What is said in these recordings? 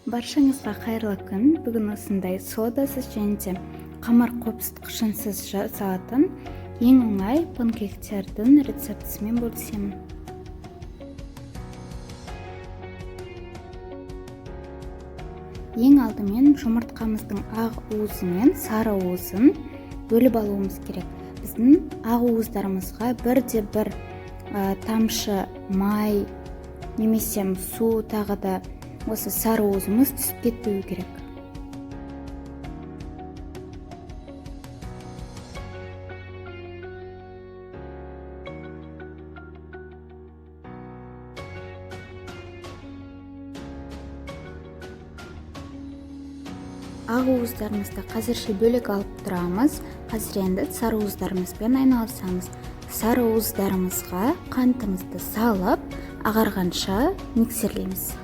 Баршаңызға қайырлы күн. Бүгін осындай содасыз және де қамыр қопсытқышынсыз жасалатын ең оңай панкейктердің рецептісімен бөлісемін. Ең алдымен жұмыртқамыздың ақ уызы мен сары уызын бөліп алуымыз керек. Біздің ақ уыздарымызға бірде бір тамшы май немесе су, тағы да осы сары уызымыз түсіп кетпеу керек. Ақ уыздарымызды қазірше бөлек алып тұрамыз. Қазір енді сары уыздарымызбен айналысамыз. Сары уыздарымызға қантымызды салып, ағарғанша миксерлейміз.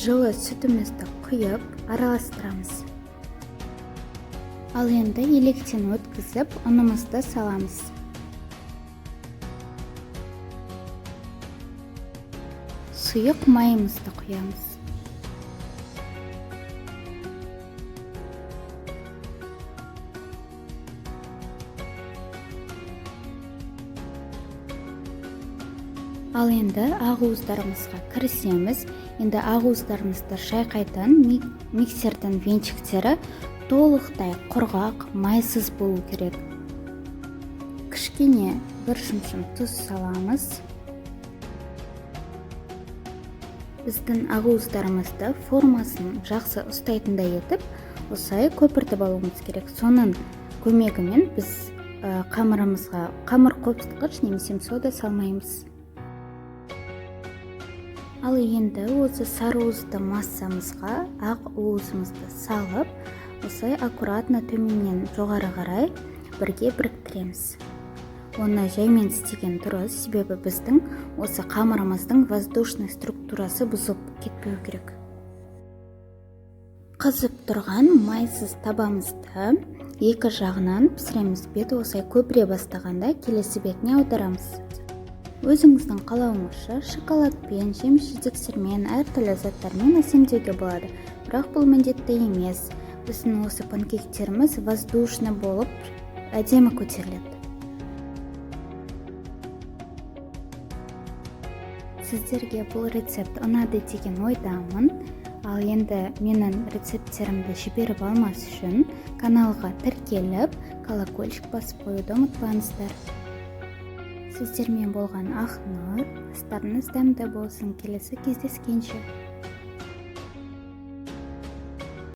Жылы сүтімізді құйып, араластырамыз. Ал енді електен өткізіп, ұнымызды саламыз. Сұйық майымызды құямыз. Ал енді ақ уыздарымызға кірісеміз. Енді ақ уыздарымызды шайқайтын миксердің венчиктері толықтай құрғақ, майсыз болу керек. Кішкене бір шымшым тұз саламыз. Біздің ақ уыздарымызды формасын жақсы ұстайтындай етіп, осылай көпіртіп алуымыз керек. Соның көмегімен біз қамырымызға қамыр қопсытқыш немесе сода салмаймыз. Ал енді осы сары уызды массамызға ақ уызымызды салып, осылай аккуратно төменнен жоғары қарай бірге біріктіреміз. Оны жаймен істеген дұрыс, себебі біздің осы қамырымыздың воздушный структурасы бұзылып кетпеу керек. Қызып тұрған майсыз табамызды екі жағынан пісіреміз. Беті осылай көпіре бастағанда келесі бетіне аударамыз. Өзіңіздің қалауыңызша шоколадпен, жеміс-жидектермен, әртүрлі заттармен әсемдеуге болады. Бірақ бұл міндетті емес. Біздің осы панкейктеріміз воздушный болып әдемі көтеріледі. Сіздерге бұл рецепт ұнады деген ойдамын. Ал енді менің рецепттерімді жіберіп алмас үшін каналға тіркеліп, колокольчик басып қоюды ұмытпаңыздар. Сіздермен болған Ақнұр. Астарыңыз дәмді болсын. Келесі кездескенше.